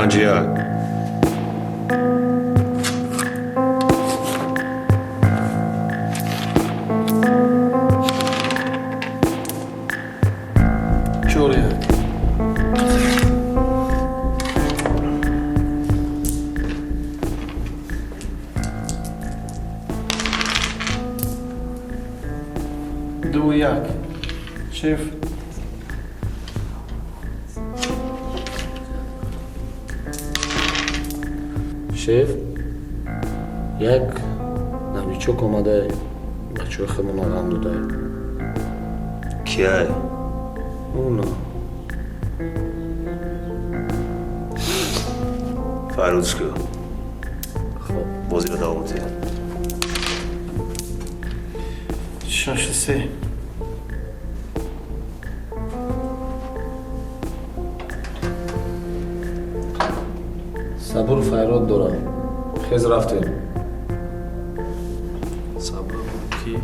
5-1. 4-1. 2-1. Шеф. Шеф, як новичок омада, бачаҳои худмон ғам дода. Кияй? Уна. Файрӯз ку. Хоб. Бозиро давом диҳ. 6-3. Сабур файрод дорам, хез, рафтем. Сабр ки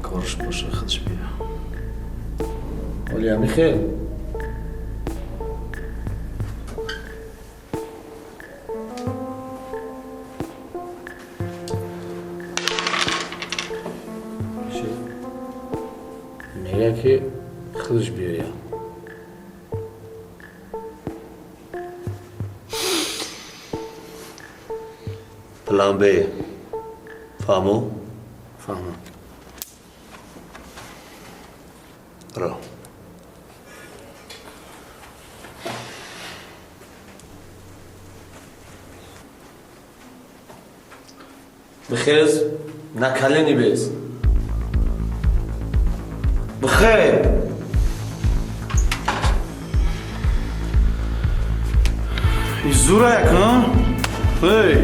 корш боша, худш бия. Оли амихел. Шеф мега, ки худш биёяд. План Б. Фаҳмо? Фаҳмам. Ро. Бихез, на колени бес, бихез. Зурак, а? Эй!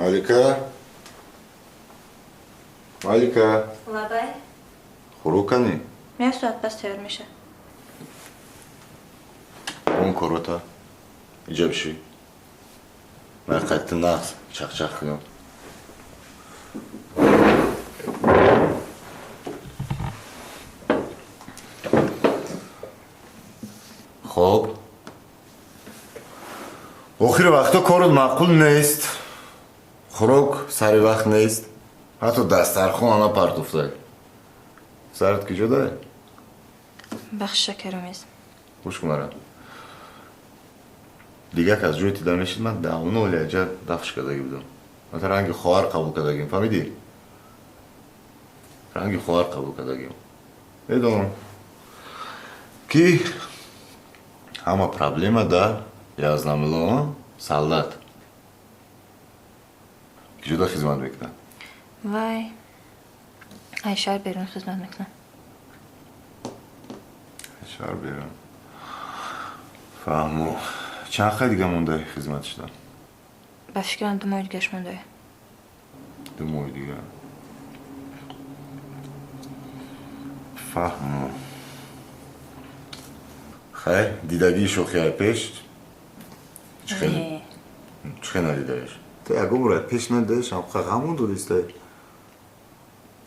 Малика? Малика? Лабай? Хӯрокани? Як соат пас тайёр мешавад. Он корота. Иҷа бишӣ. Ман қатти нағз чақчақ кунам. Хоб. Охири вақто корот маъқул нест. Хӯрок сари вақт нест. Ҳатто дастархон ана партофтай. Сарат куҷо дай? Бахш шакаромез. Гӯш кун мара. Дигар кас ҷои тида мешид, ман давно олиаҷа дафш кардагӣ будам. Ман ранги хоҳар қабул кардагим, фаҳмидӣ? Ранги хоҳар қабул кардагим. Медонам ки ҳама проблема дар язнамило солдат. Куҷода хизмат мекунад? Вай, ай шаҳр берун хизмат мекунам. Шаҳр берун. Фаҳмо. Чанд хай дига монда хизмат шудан? Ба фикрам 2 моҳи дигаш монда. 2 моҳи дига. Фаҳмо. Хай, дидагии шохи ай пеш? Чӣ хел надидаеш? Ту ягон бор ай пеш надидаеш, ҳамқа ғамон додистай.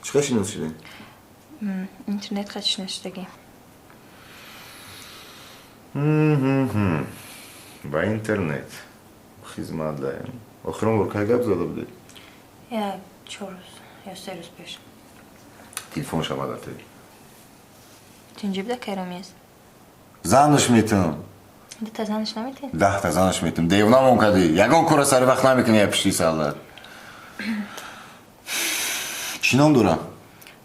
Чӣ хел шинос шудем? Интернет хел шинос шудагӣ. Ба интернет хизмат даем. Охирон бор кай гап зада будед? Я 4 рӯз ё 3 рӯз пеш. Телефон шавад атед. Тинҷи буда кайромез? Занаш метам. Дута занаш наметем? 10та занаш метам. Девонамон кардӣ. Ягон кора сари вақт намекунӣ я пишти солдат. Чӣ ном дорам?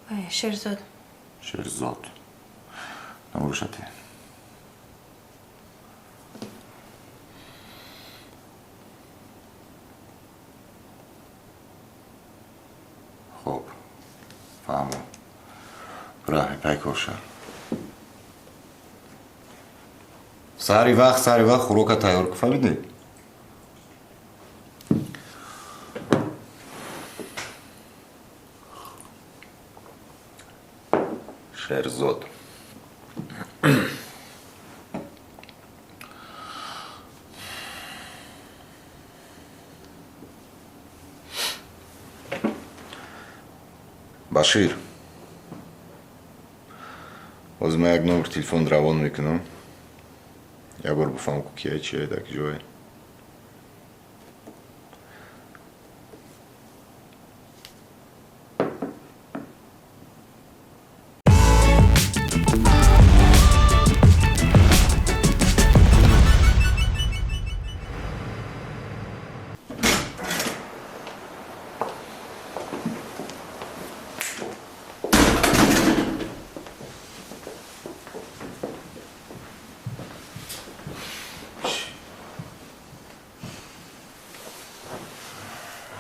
Ой, Шерзод. Шерзод. Намурушате. Хоб. Фаҳмо. Бира, пайкор ша. Сари вақт хӯрока тайёр кун, фаҳмидӣ? Шерзод. Башир, ҳозир ман як номер телефон равон мекунам. Як бор бифаҳмам ку кия чия дар ки ҷое.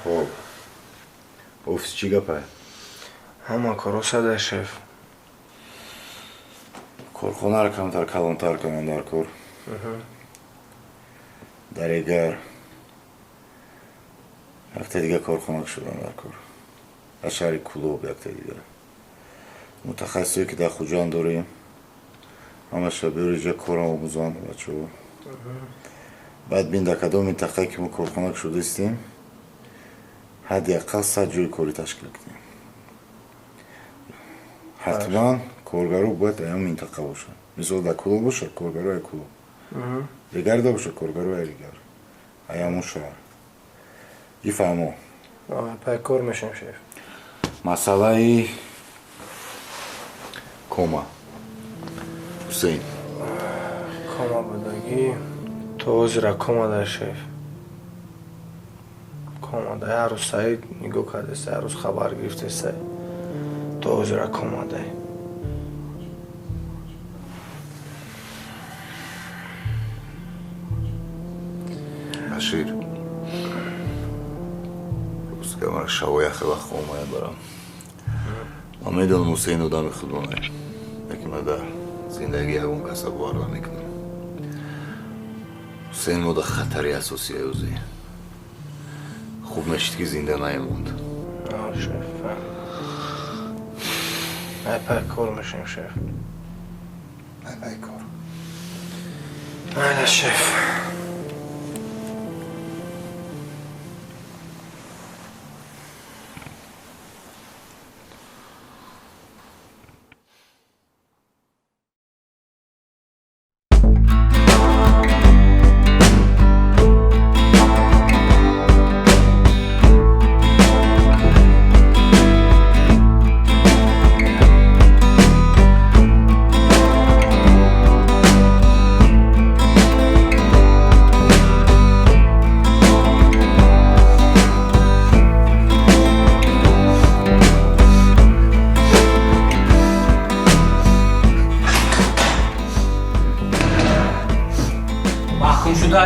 Хоб. Офис чӣ гапае? Ҳама корҳо садай, шеф. Корхонаро камтар калонтар кунам дар кор. Дар эгар якта дига корхона шудам дар кор. Дар шаҳри Кулоб якта дига. Мутахассисое ки дар Хуҷанд дорем, ҳамаша биёр иҷа корам омӯзанд бачаҳо. Баъд бин дар кадом минтақае ки мо корхона шудаистем, ҳадди аққал 100 ҷои корӣ ташкил кунем. Ҳатман коргаро бояд дар ҳамон минтақа бошад. Мисол дар Кулоб бошад, коргаро ай Кулоб. Регарда бошад, коргаро ай Регар. Ай ҳамон шаҳр. Ифаҳмо. Пайкор мешем, шеф. Масъалаи кома. Ҳусейн. Кома будагӣ то ҳозира кома дар, шеф. Кома дар. Ҳар рӯз Саид нигоҳ кардеста, ҳар рӯз хабар гирифтеста. То ҳозира кома дай. Башир. Рӯзга мара шавоя хела хомая барам. Ман медонам Ҳусейн одами худонае. Лекин ман дар зиндагӣ ягон каса бовар намекунам. Ҳусейн мода хатари асосие ӯзи. Хуб нашид, ки зинда наемонд. Шеф, ай пай кор мешем, шеф. Ай пай кор. Айна, шеф.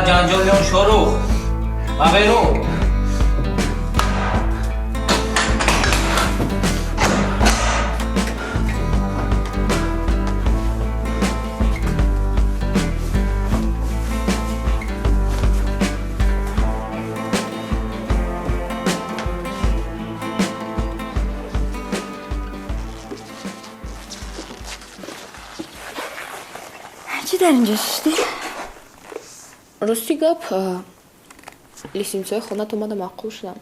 ҷанҷолиён Шорух ба берун. Чӣ дар инҷо шиштӣ? Рости гап, лисимсои хонат омада маъқул шудам.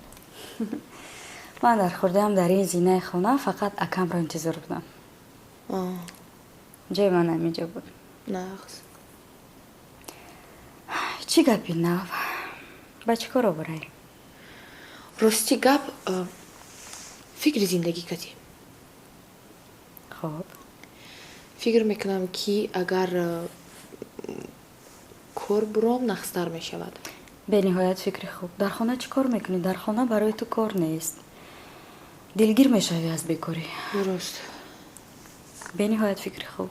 Ман дар хурдаам дар ин зинаи хона фақат акамро интизор будам. Ҷои ман ҳаминҷо буд. Нағз. Чӣ гапи нав? Ба чӣ кор овораӣ? Рости гап, фикри зиндагӣ кардӣ. Хоб. Фикр мекунам, ки агар кор буром, нағзтар мешавад. Бениҳоят фикри хуб. Дар хона чӣ кор мекунӣ? Дар хона барои ту кор нест. Дилгир мешавӣ аз бекорӣ. Дуруст. Бениҳоят фикри хуб.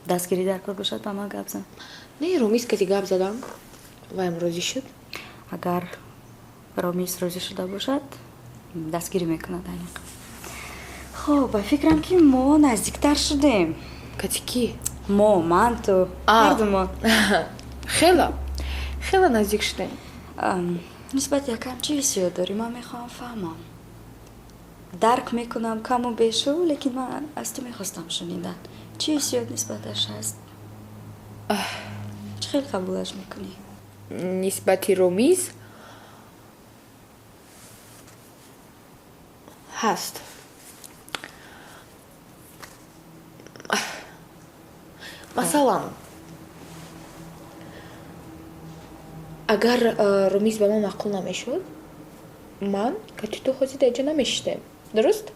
Дастгирӣ дар кор бошад, ба ман гап зан. Не, Ромиз кати гап задам, ваям розӣ шуд. Агар Ромиз розӣ шуда бошад, дастгирӣ мекунад аниқ. Хоб, ба фикрам, ки мо наздиктар шудем. Кати кӣ? Мо, ман, ту, ҳардумо. Хела хела наздик шудем. Нисбати якам чӣ ҳиссиёт дорӣ? Ман мехоҳам фаҳмам. Дарк мекунам каму бешу, лекин ман аз ту мехостам шунидан. Чӣ ҳиссиёт нисбаташ ҳаст? Чӣ хел қабулаш мекунӣ? Нисбати Ромиз ҳаст. Масалан, агар Ромиз ба ман маъқул намешуд, ман кати ту ҳозир дар ҷо намешиштем. Дуруст?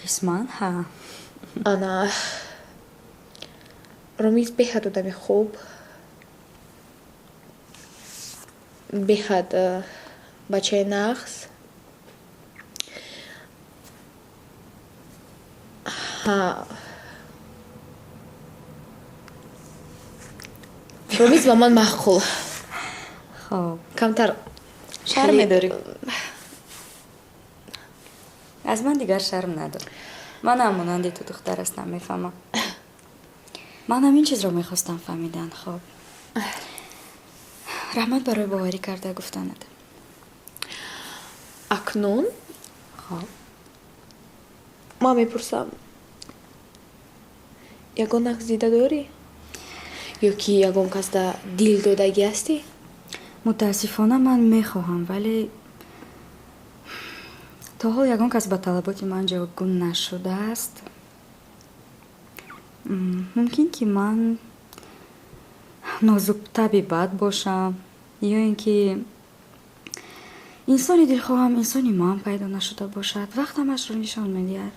Қисман, ҳа. Ана, Ромиз беҳад одами хуб, беҳад бачаи нағз. Ҳа, Ромиз ба ман маъқул. Хоб. Камтар шарм медорӣ? Аз ман дигар шарм надор. Манам монанди ту духтар ҳастам, мефаҳмам. Ман ҳамин чизро мехостам фаҳмидан. Хоб, раҳмат барои боварӣ карда гуфтанат. Акнун хоб, ман мепурсам, ягон нақс дида дорӣ? Ё ки ягон кас да дил додагӣ ҳастӣ? Мутаассифона, ман мехоҳам, вале то ҳол ягон кас ба талаботи ман ҷавобгӯ нашудааст. Мумкин, ки ман нозуктаби бад бошам, ё ин ки инсони дилхоҳам, инсони ман пайдо нашуда бошад. Вақт ҳамашро нишон медиҳад,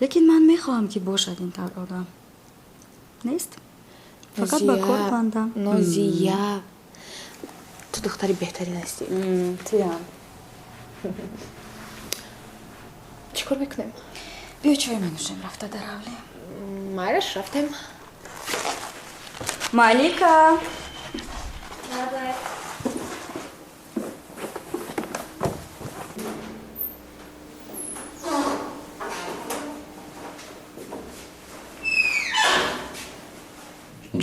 лекин ман мехоҳам, ки бошад ин тавр одам. Нест, фақат ба кор бандам. Нозия, ту духтари беҳтарин ҳастӣ. Туям. Чӣ кор мекунем? Биё, чой менӯшем рафта дар ҳавлӣ. Майлаш, рафтем. Малика.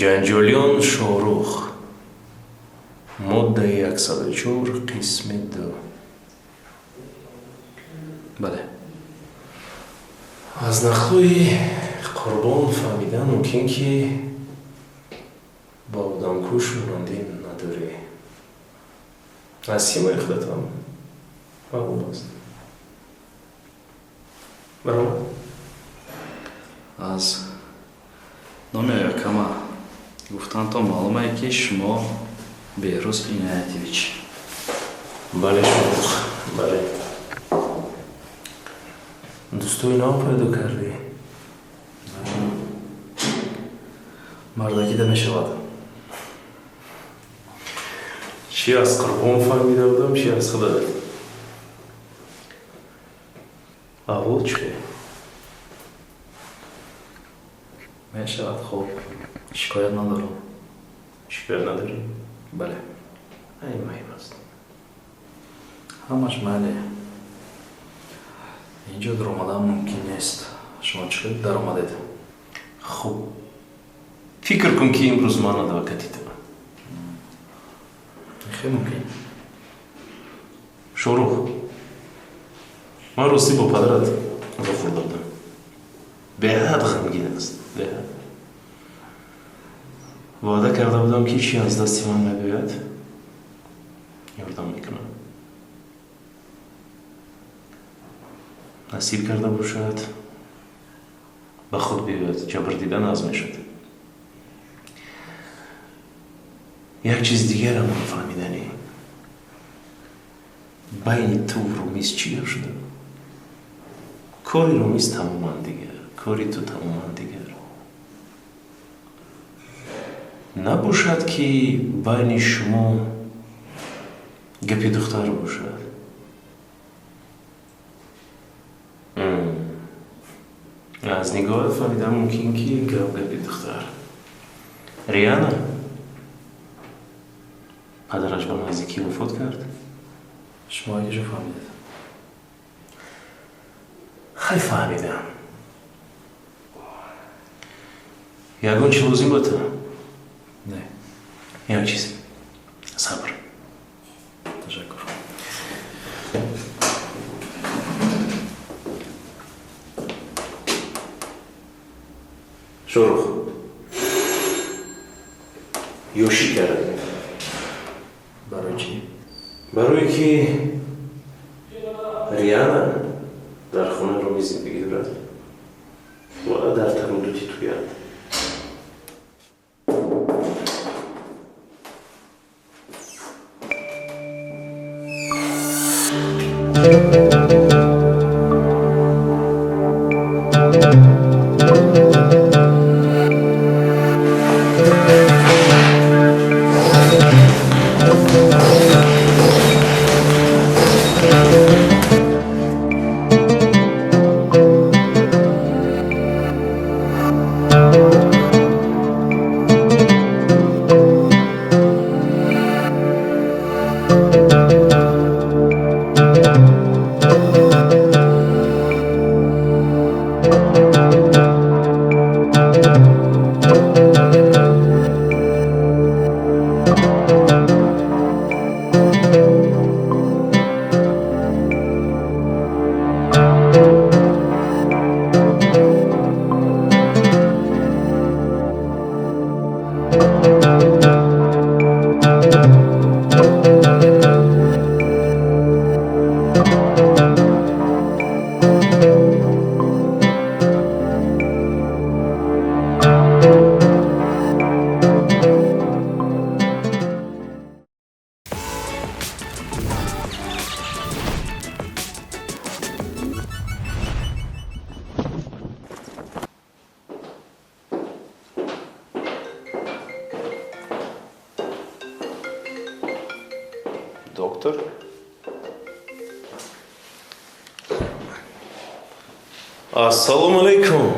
Ҷанҷолиён Шоҳрух, моддаи 104 қисми 2. Бале. Аз нақлҳои Қурбон фаҳмидан мумкин, ки ба одамкуш монандӣ надорӣ. Аз симои худатон маълум аст. Баромад? Аз номи акама гуфтантон маълумае, ки шумо Беҳрӯз Иноятович. Бале, Шоҳрух, бале. Дӯстои нав пайдо кардӣ? Мардакида мешавад. Чӣ аз Қурбон фаҳмида будам, чӣ аз худат. Аҳвол чӣ? Мешавад, хуб. Шикоят надорам. Шикоят надорӣ? Бале. Ай, муҳим аст. Ҳамаш майли. Инҷо даромадан мумкин нест. Шумо чӣ хел даромадед? Хуб, фикр кун, ки имрӯз ман адвокати туам. Хел мумкин. Шоҳрух, ман ростӣ бо падарат вохӯрда будам. Беҳад ғамгин аст, беҳад. Ваъда карда будам, ки чи аз дасти ман мебиёяд, ёрдам мекунам. Насиб карда бошад, ба худ биёяд, ҷабрдида нағз мешуд. Як чиз дигарам фаҳмиданӣ. Байни ту Румиз чӣ гап шуда? Кори Румиз тамоман дигар, кори ту тамоман дигар. Набошад, ки байни шумо гапи духтар бошад? Аз нигоҳат фаҳмидам мумкин, ки гап гапи духтар. Риана падараш ба наздикӣ вафот кард. Шумо якиҷо фаҳмидед? Хай, фаҳмидам. Ягон чи лозим ба ту? Не. Як чиз. Сабр. Ташаккур. Шоҳрух, ёшӣ кардам. Барои чӣ? Барое ки Риана дар хонаи Румӣ зиндагӣ дорад ва дар тараддуди туянд. Доктор? Ассалому алайкум.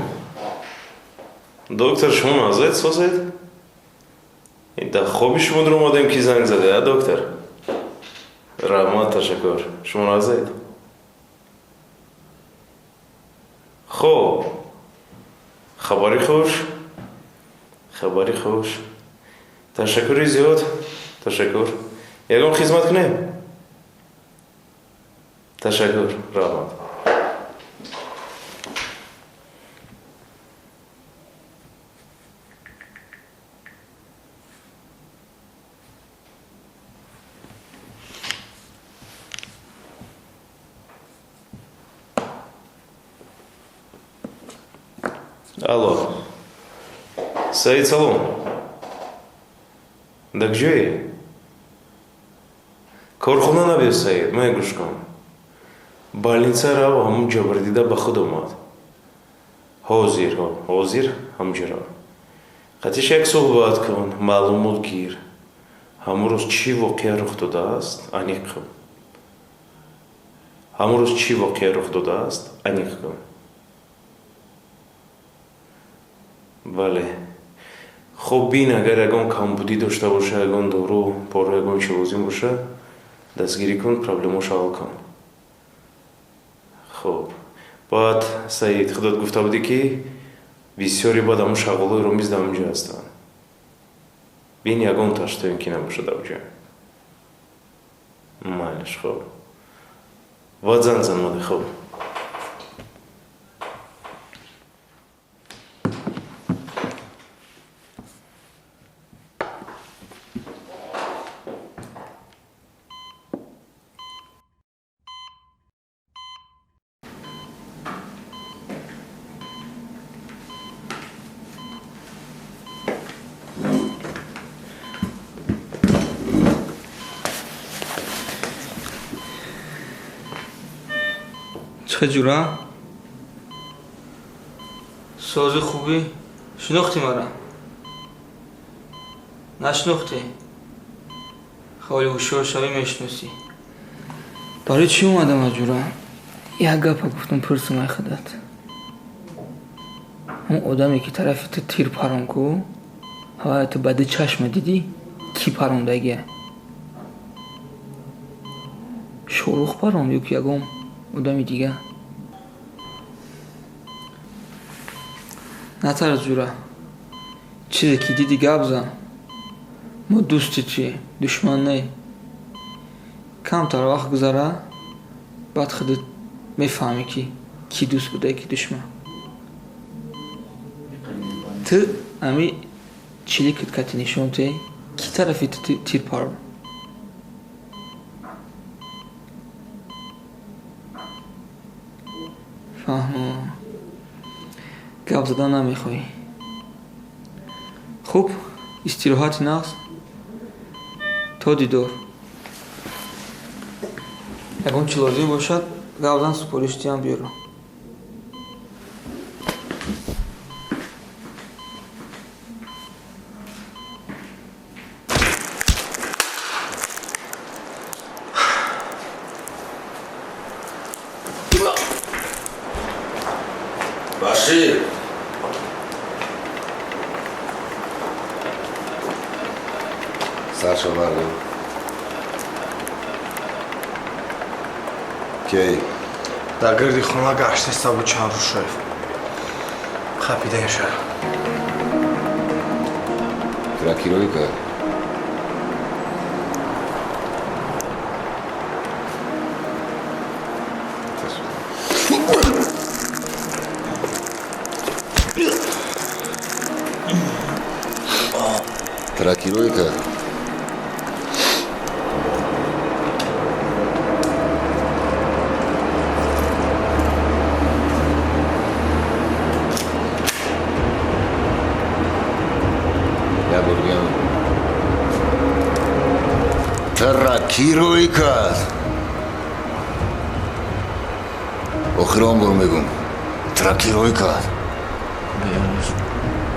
Доктор, шумо назед созед? Дар хоби шумо дуромадем, ки занг заде, а доктор? Раҳмат, ташаккур. Шумо назед? Хуб. Хабари хуш? Хабари хуш. Ташаккури зиёд. Ташаккур. Ягон хизмат кунем? Ташаккур, раҳмат. Алло. Саид, салом. Да куҷое? Корхона набиё, Саид, ман гӯш кун. Больница рав, ҳамун ҷабрдида ба худ омад. Ҳозир, ҳозир ҳамҷо рав. Қатиш як суҳбат кун, маълумот гир. Ҳамун рӯз чӣ воқеа рух додааст, аниқ кун. Ҳамун рӯз чӣ воқеа рух додааст, аниқ кун. Бале. Хуб бин, агар ягон камбудӣ дошта боша, ягон дору, пору, ягон чи лозим боша, дастгирӣ кун, проблемаша ҳал кун. Хуб. Баъд, Саид, худат гуфта будӣ, ки бисёри баъд ҳамун шағолҳои Ромиз дар ҳаминҷо ҳастанд. Бин, ягонташ то ин ки набошад дар ҷо. Майлаш, хуб. Баъд занг зан моди, хуб. Чӣ ҷура? Сози хубӣ? Шинохтӣ мара? Нашинохтӣ? Холи ҳушёр шавӣ мешиносӣ. Барои чӣ омадам аз ҷура? Як гапа гуфтам, пурсам ай худат. Ҳамон одаме ки тарафи ту тир парон ку, ҳавая ту ба ду чашма дидӣ, кӣ парондагия? Шорух парон ё ки ягон одами дигар? Натарс, ҷура. Чизе ки дидӣ, гап зан. Мо дӯсти туем, душман не. Камтар вақт гузара, баъд худат мефаҳмӣ, ки кӣ дӯст буда, ки душман. Ту ами чиликат кати нишон те, кӣ тарафи ту тир парон? Фаҳмо. Гап задан намехоҳӣ. Хуб, истироҳати нағз. То дидор. Ягон чӣ лозим бошад, гап зан, супориш диҳам, биёрам. Башир! Саша бардор. Кей? Дар гирди хона гаштеста буд чанд рӯз шоев. Хапидаем ша. Тура кироӣ кард? Тура кироӣ кард? Тура кироӣ кард? Охирон бор мегум. Тура кироӣ кард? Берӯз.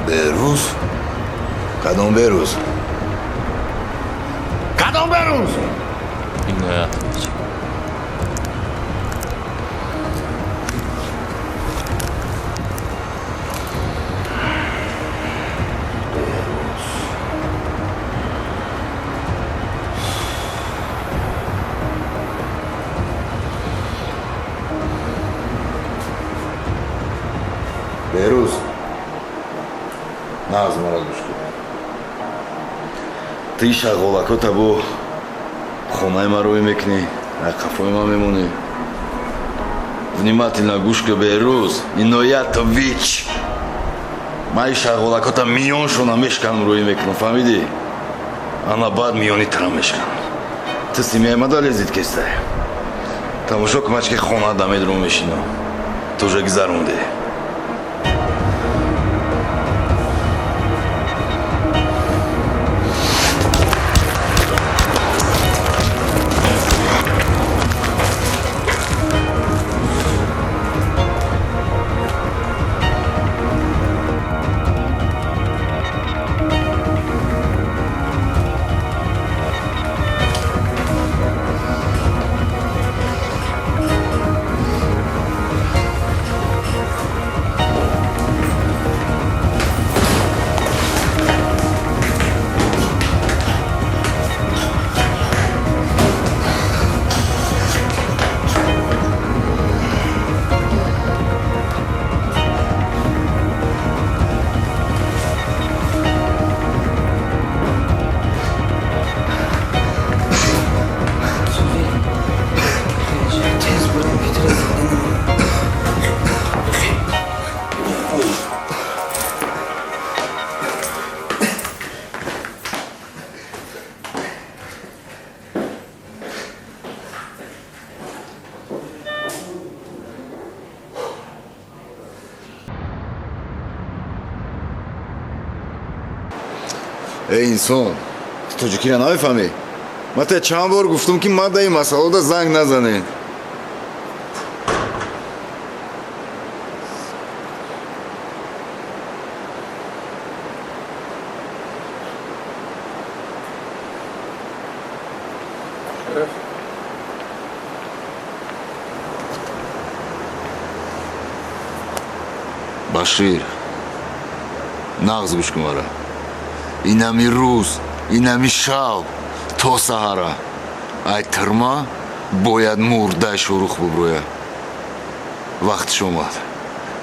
Берӯз? Кадом берӯз? Кадом берӯз? Иноятович. Берӯз, нағз мара гӯш кун. Ти шағолакота бо Хонаи ман рӯй мекунӣ, ай қафои ман мемонӣ. Внимательно гӯш кун, Беҳрӯз Иноятович. Ман ин шағолакота миёншона мешканам, рӯй мекунам, фаҳмидӣ? Ана баъд миёни тара мешканам. Ту семьяи ма далезид кестай. Тамошо кун, ман чӣ хона дамедром мешинам. Ту уже гузарондӣ. Эй инсон, ту тоҷикиро намефаҳмӣ? Ман та чанд бор гуфтам, ки ман дар ин масъалада занг назанед. Башир, нағз гӯш кун мара. Инами рӯз, инами шаб то саҳара ай тирма бояд мурдаи Шорух буброяд. Вақтиш омад.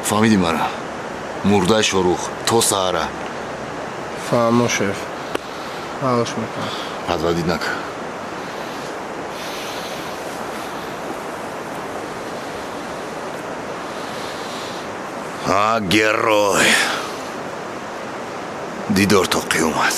Фаҳмидӣ мара? Мурдаи Шорух то саҳара. Фаҳмо, шеф. Ҳалш мекунам. Подводить накун. А, герой! Дидор то қиёмат.